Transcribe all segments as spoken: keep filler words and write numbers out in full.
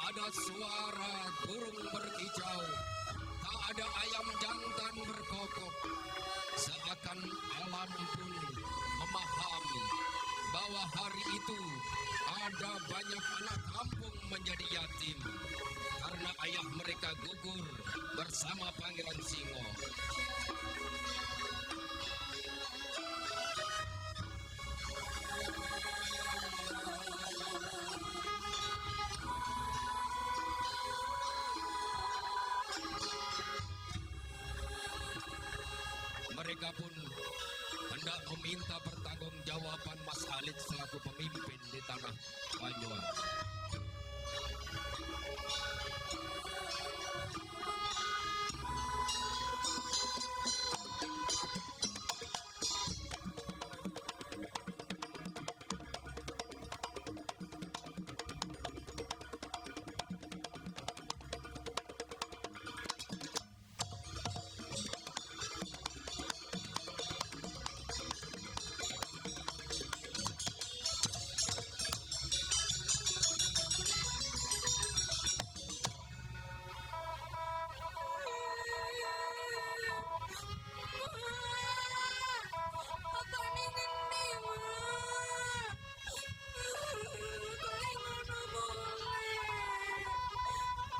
Ada suara burung berkicau, tak ada ayam jantan berkokok. Seakan alam pun memahami bahwa hari itu ada banyak anak kampung menjadi yatim karena ayah mereka gugur bersama Pangeran Singo. Mereka pun hendak meminta pertanggungjawaban Mas Alit selaku pemimpin di tanah Banyuwangi.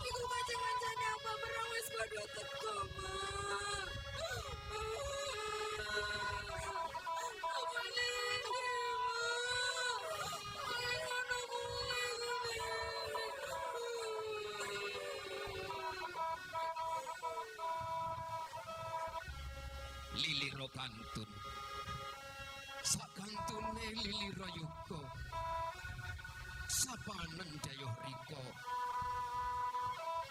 Iku pancen-pancene apa berang wis padha teka, Mak. Apa ning, Mak? Ayo, ana mulai ngene. Lilira kantun. Sakantune lilira yuka. Sapanen jaya rika.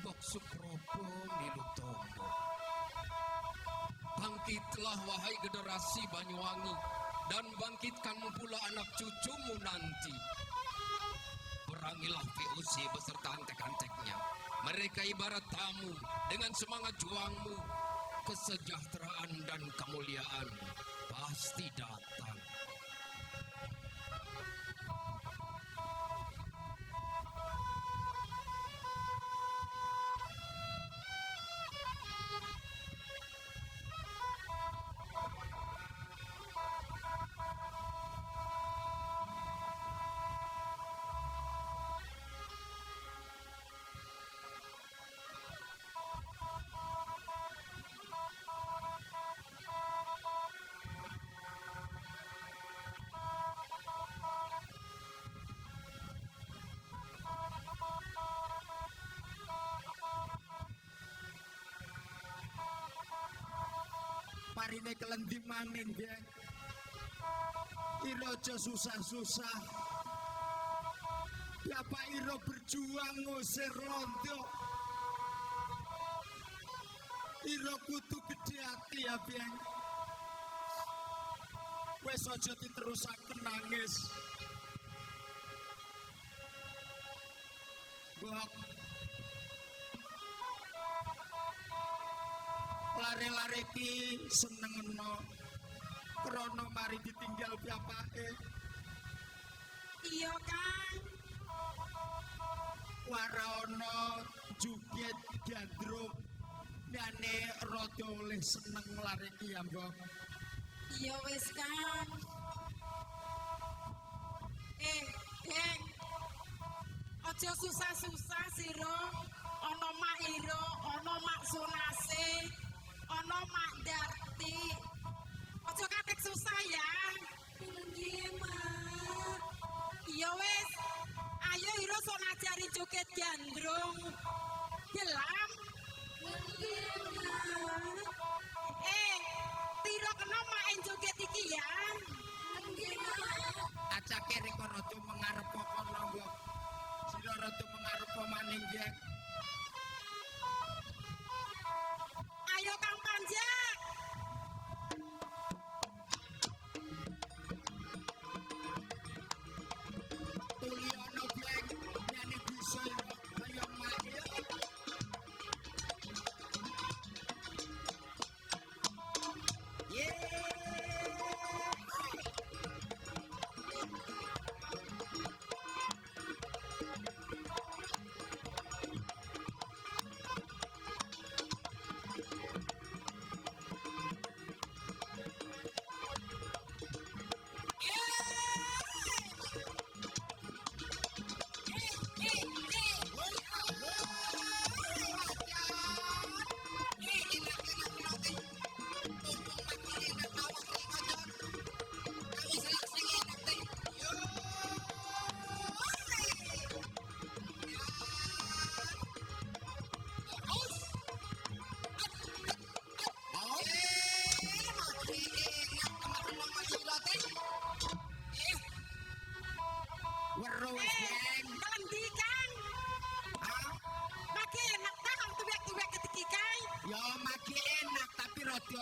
Bok Suprapa milu tamba. Bangkitlah, wahai generasi Banyuwangi, dan bangkitkan pula anak cucumu nanti. Perangilah V O C beserta antek-anteknya. Mereka ibarat tamu, dengan semangat juangmu, kesejahteraan dan kemuliaan pasti datang. Marine kelendimaning, Beng. Ira aja susah-susah. Bapak ira berjuang ngusir londo. Ira kudu gedhe ati ya, Beng. Wis aja diterusaken nangis. Mbok. Lare-lare ki senengna krana mari ditinggal bapake. Iya, Kang. Wara ana joget gandrung, nyane rada oleh seneng lare ki ya, Mbok. Iya wis, Kang. Eh, Deng. Aja susah-susah sira. Ana Mak Ira, ana Mak Sunase, ana Mak Darti. Aja katik susah ya. Nggih, Mak. Iya wis. Ayo Ira, sok ajari joget gandrung. Gelam. Nggih, Mak. Eh, tira kena main joget iki ya. Nggih, Mak. Acake rika rada mengarep kono, Mbok. Sira rada mengarep maning, Jek. Ayo, Kang Panjak. Tuli ana, Beng, nyane bisa, ayo, Mak, ya. Ye.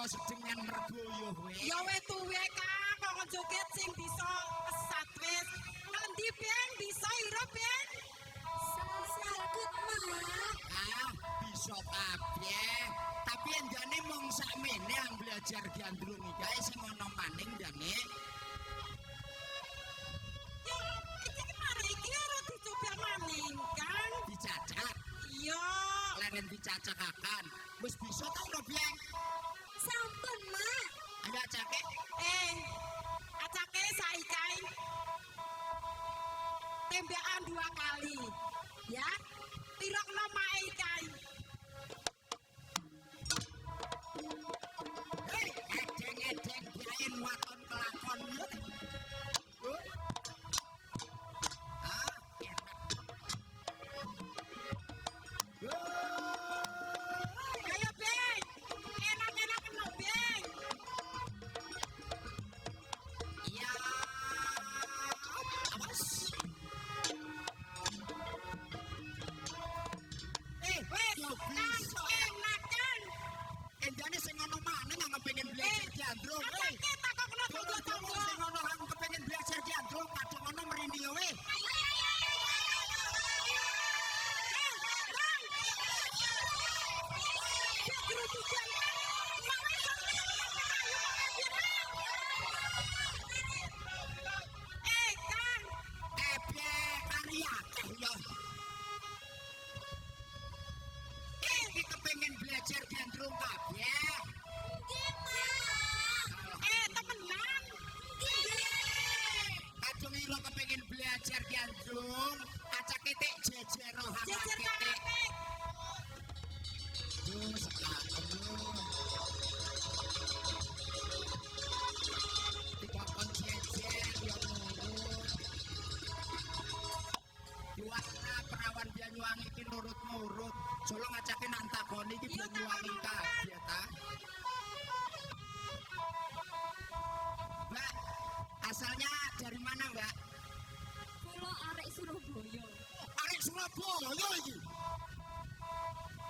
Sedengan mergoyo we. Ya we tuwe, Kang, kok joget sing bisa pesat wis. Ngendi, Beng? Bisa ira, Beng? Saged, Ma. Ah, bisa kabeh. Tapi enjane mung sakmene ang belajar gandrung iki ae, sing ana maning jane. Ya, iki mari iki ora dicoba maning, Kang. Dicacak. Iya. Leren dicacakakan. Wis bisa ta ora, Beng? Sampun, Ma. Ayo acake. Eh, acake saiki kae. Tembakan dua kali. Ya. Tirokno mae kae. Hei, edeng-edeng biyen waton kelakon. Hah? Enak. Ayo, Beng. Enak-enak no, Beng. Iya. Awas. Eh, wis, yo, Kang, bisa. Enakan. Enjane sing ana maning ang kepengin belajar gandrung, eh. Kita kok kena tunggu-tunggu. Sing ana ang kepengin belajar gandrung, kadang ana mrene yo, eh. Eh, Kang. Eh, piye karya, eh, yo. Eh, iki kepengin belajar gandrung kabeh. Nggih, Pak. Eh, temenan? Nggih. Kadung ira kepengin belajar gandrung, acake tek jejer roh. Jejer anak tek. Tuh, sekarang. Tidak kon jejer, ya, nurut. Juwana perawan Banyuwangi iki nurut-nurut. Solo ngajake nang takoni iki Banyuwangi kabeh ta. Mbak, asalnya dari mana, Mbak? Kula arek Surabaya. Arek Surabaya iki.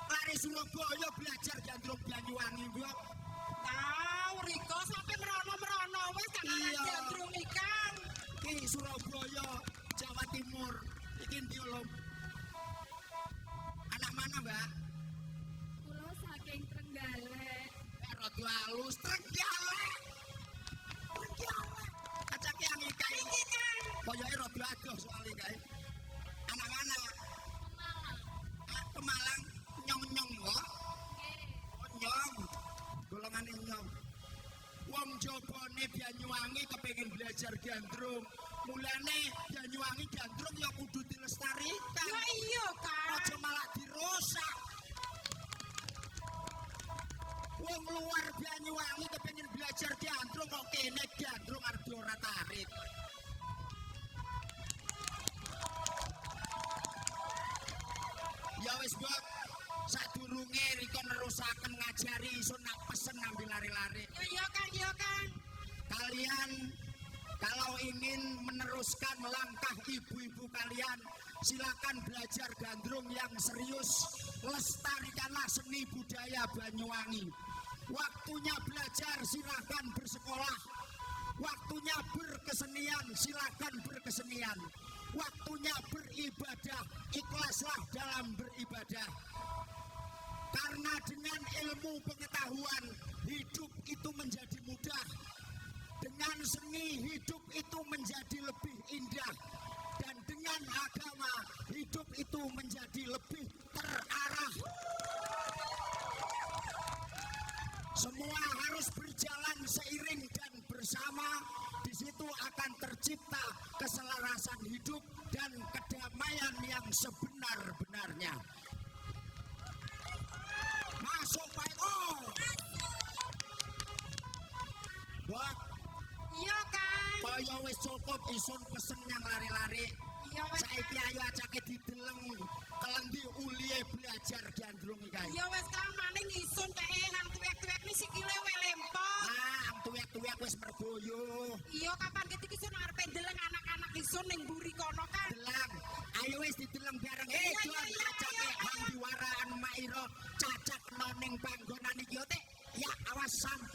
Arek Surabaya belajar gandrung Banyuwangi, Mbak. Tau, riko sampe merono-merono wis tak arek gandrung ikan. Iki Surabaya. Jawa Timur. Iki ndi, Lum? Anak mana, Mbak? Kula saking Trenggalek. Eh, rada alus, Trenggalek. Trenggalek. Acake yang ikai. Koyoke rada adoh soal ikai. Anak mana? Pemalang. Ah, Pemalang. Nyong-nyong, kok? Nggih. Oh, nyong. Golongane nyong. Wong jabane Banyuwangi kepengin belajar gandrung. Mulane Banyuwangi gandrung ya kudu dilestarikan. Ya iya, Kang. Aja malah dirusak. Wong luar Banyuwangi kepengin belajar gandrung, kok kene gandrung arep ora tarik. Ya wis, Mbok. Sadurunge riko nerusaken ngajari, isun nak pesen ngambil lare-lare. Ya, ya, Kang, ya, Kang. Kalian kalau ingin meneruskan langkah ibu-ibu kalian, silakan belajar gandrung yang serius. Lestarikanlah seni budaya Banyuwangi. Waktunya belajar, silakan bersekolah. Waktunya berkesenian, silakan berkesenian. Waktunya beribadah, ikhlaslah dalam beribadah. Karena dengan ilmu pengetahuan, hidup itu menjadi mudah. Dengan seni, hidup itu menjadi lebih indah. Dan dengan agama, hidup itu menjadi lebih terarah. Semua harus berjalan seiring dan bersama, di situ akan tercipta keselarasan hidup dan kedamaian yang sebenar-benarnya. Masuk, Pak Eko. Mbok. Iya, Kang. Kaya wis cukup, isun pesen yang lare-lare. Iya, wis. Saiki ayo acake dideleng kelendi ulie belajar gandrung iki. Iya, wis, Kang, maning isun kae nang tuwek-tuwek ni sikile we lempot. Ah, ang tuwek-tuwek wis mergoyo. Iya, kapan ketik isun arepe ndeleng anak-anak isun ning mburi kono, Kang. Deleng. Ayo wis dideleng bareng. Eh, iya, Jon, iya, iya, acake iya, hang iya. Diwaraan mairo cacak noning panggonan iki yo, Tik. Ya, awas sampe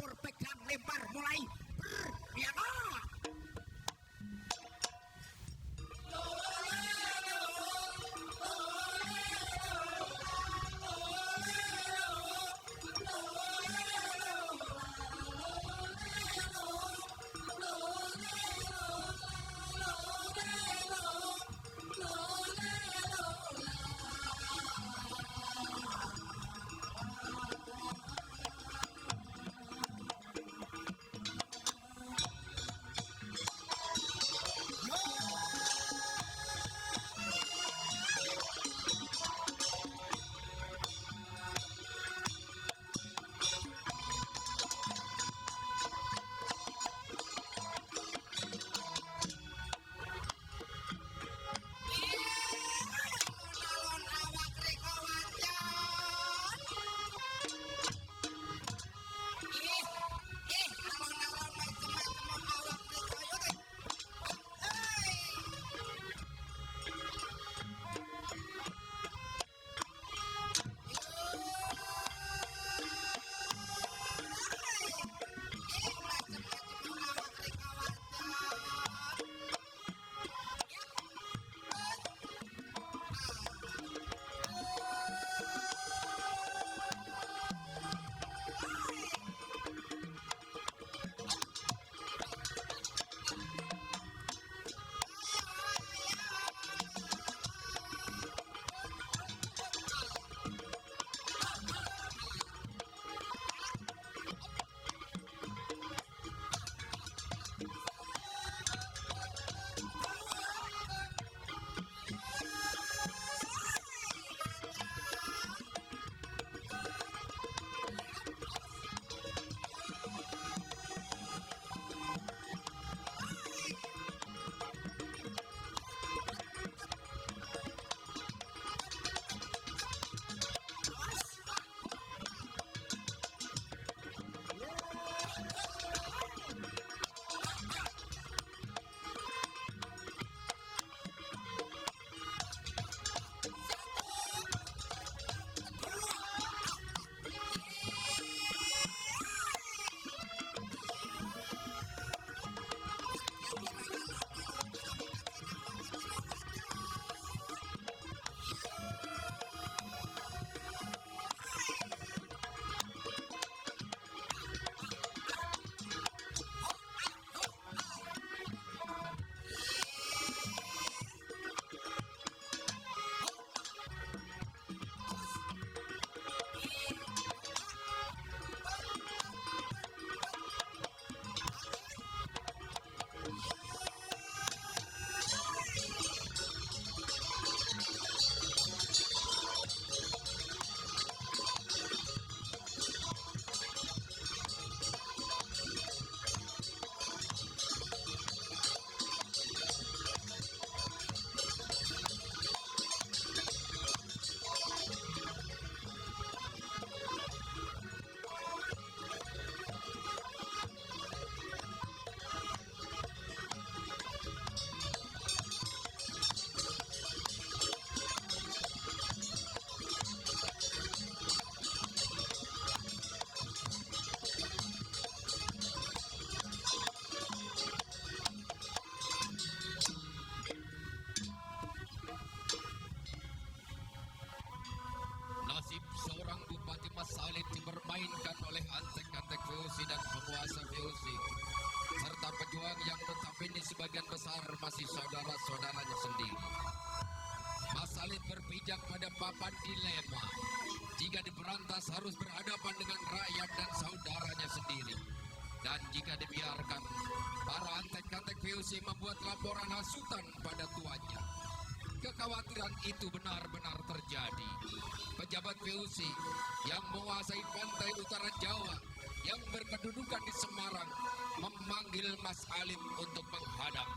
ini sebagian besar masih saudara-saudaranya sendiri. Mas Alit berpijak pada papan dilema. Jika diberantas harus berhadapan dengan rakyat dan saudaranya sendiri. Dan jika dibiarkan, para antek-antek V O C membuat laporan hasutan pada tuannya. Kekhawatiran itu benar-benar terjadi. Pejabat V O C yang menguasai pantai utara Jawa yang berkedudukan di Semarang memanggil Mas Alit untuk menghadap.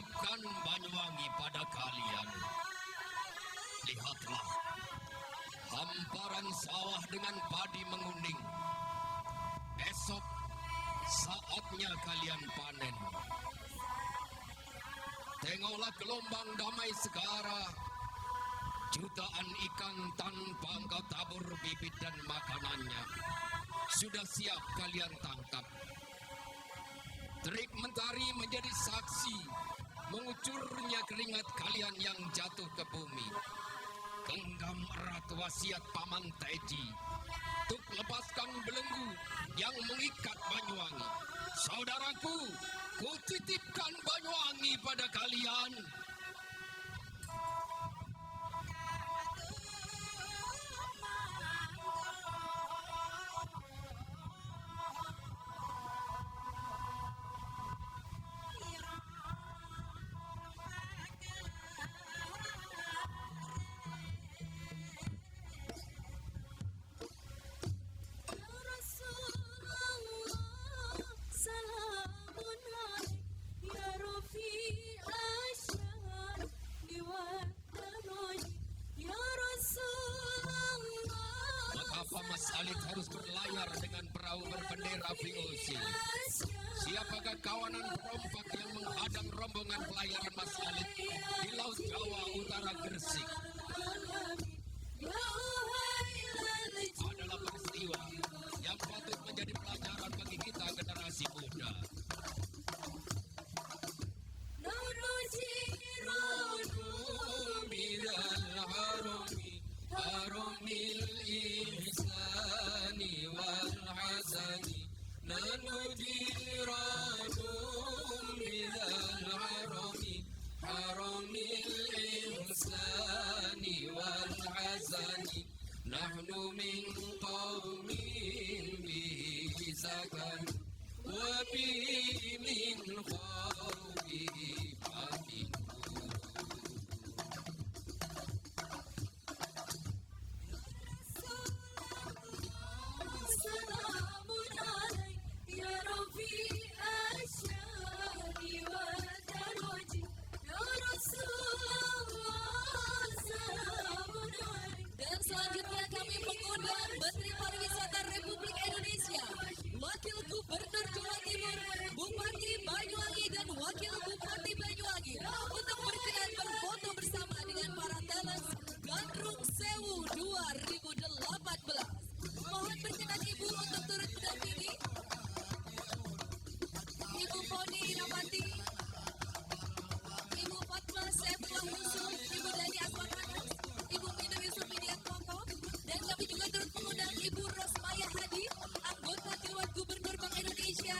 Ikan Banyuwangi pada kalian. Lihatlah, hamparan sawah dengan padi menguning. Esok saatnya kalian panen. Tengoklah gelombang Damai Segara, jutaan ikan tanpa engkau tabur bibit dan makanannya. Sudah siap kalian tangkap. Terik mentari menjadi saksi mengucurnya keringat kalian yang jatuh ke bumi. Genggam erat wasiat Paman Teji untuk lepaskan belenggu yang mengikat Banyuwangi. Saudaraku, kutitipkan Banyuwangi pada kalian. Mengapa Mas Alif harus berlayar dengan perahu berbendera V O C? Siapakah kawanan perompak yang menghadang rombongan pelayaran Mas Alif di Laut Jawa Utara Gresik? Adalah peristiwa yang patut menjadi pelajaran bagi kita generasi muda. نحن جيران بذا الحرم، حرم الإحسان والحسن. نحن جيران بذا الحرم، حرم الإحسان والحسن. نحن من قوم به سكن، وبه من خوفه آمنون. سلام عليك يا رفيع الشان والدرج. Dan selanjutnya kami mengundang Menteri Pariwisata Republik Indonesia, Wakil Gubernur Jawa Timur, Bupati Banyuwangi dan Wakil Bupati Banyuwangi untuk berkenan berfoto bersama dengan para talents Gandrung Sewu dua ribu delapan belas. Mohon berkenan Ibu untuk turut mendampingi. Ibu Poni Inapati, Ibu Fatma Saifullah Yusuf, Ibu Dani Asmar Manas, Ibu Mino Yusuf Widiantoko, dan kami juga turut mengundang Ibu Rosmaya Hadi, anggota Dewan Gubernur Bank Indonesia,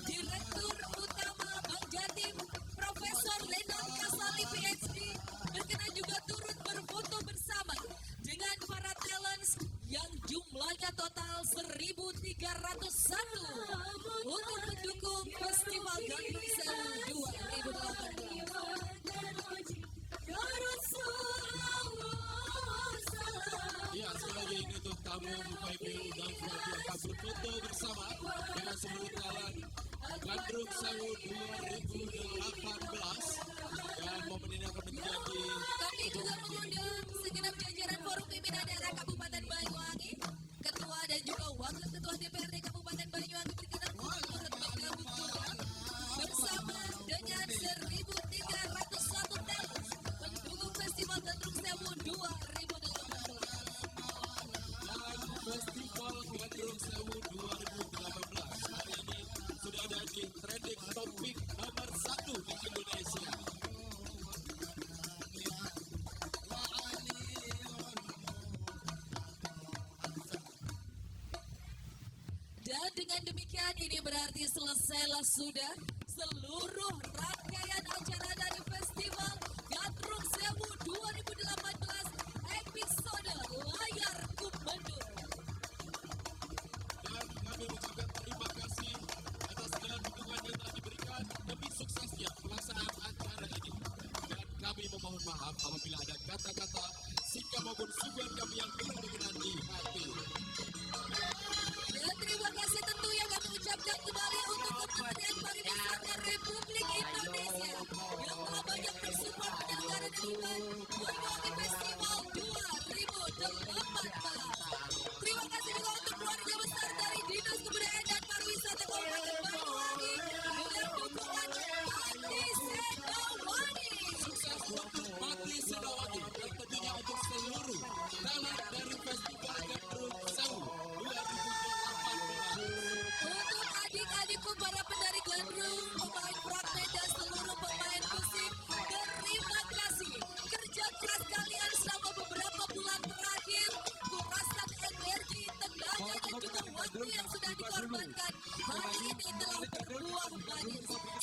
Direktur Utama Bank Jatim, Profesor Lenan Kasali, P H D, berkenan juga turut berfoto bersama dengan para talents yang jumlahnya total seribu tiga ratus satu untuk mendukung Festival Gandrung Sewu dua ribu delapan belas. Ya, sekali lagi ini untuk tamu Bapak Ibu dan keluarga yang akan berfoto bersama dengan seluruh talent Gandrung Sewu dua ribu delapan belas. Dan momen ini akan menjadi... Kami juga mengundang segenap jajaran Forum Pimpinan Daerah Kabupaten Banyuwangi, Ketua dan juga Wakil Ketua D P R D Kabupaten Banyuwangi berkenan untuk bergabung juga bersama dengan seribu tiga ratus satu talents pendukung Festival Gandrung Sewu dua ribu delapan belas. Dan Festival Gandrung Sewu dua ribu delapan belas hari ini sudah ada di trending topik nomor satu di Indonesia. Dan dengan demikian, ini berarti selesailah sudah seluruh rangkaian acara dari Festival Gandrung Sewu dua ribu delapan belas, episode Layar Gubernur. Dan kami mengucapkan terima kasih atas segala dukungan yang telah diberikan demi suksesnya pelaksanaan acara ini. Dan kami memohon maaf apabila ada kata-kata, sikap maupun suguhan kami yang kurang berkenan di hati. Dan terima kasih tentu yang kami ucapkan kembali untuk Kementerian Pariwisata Republik Indonesia. Waktu yang sudah dikorbankan hari ini telah berbuah manis.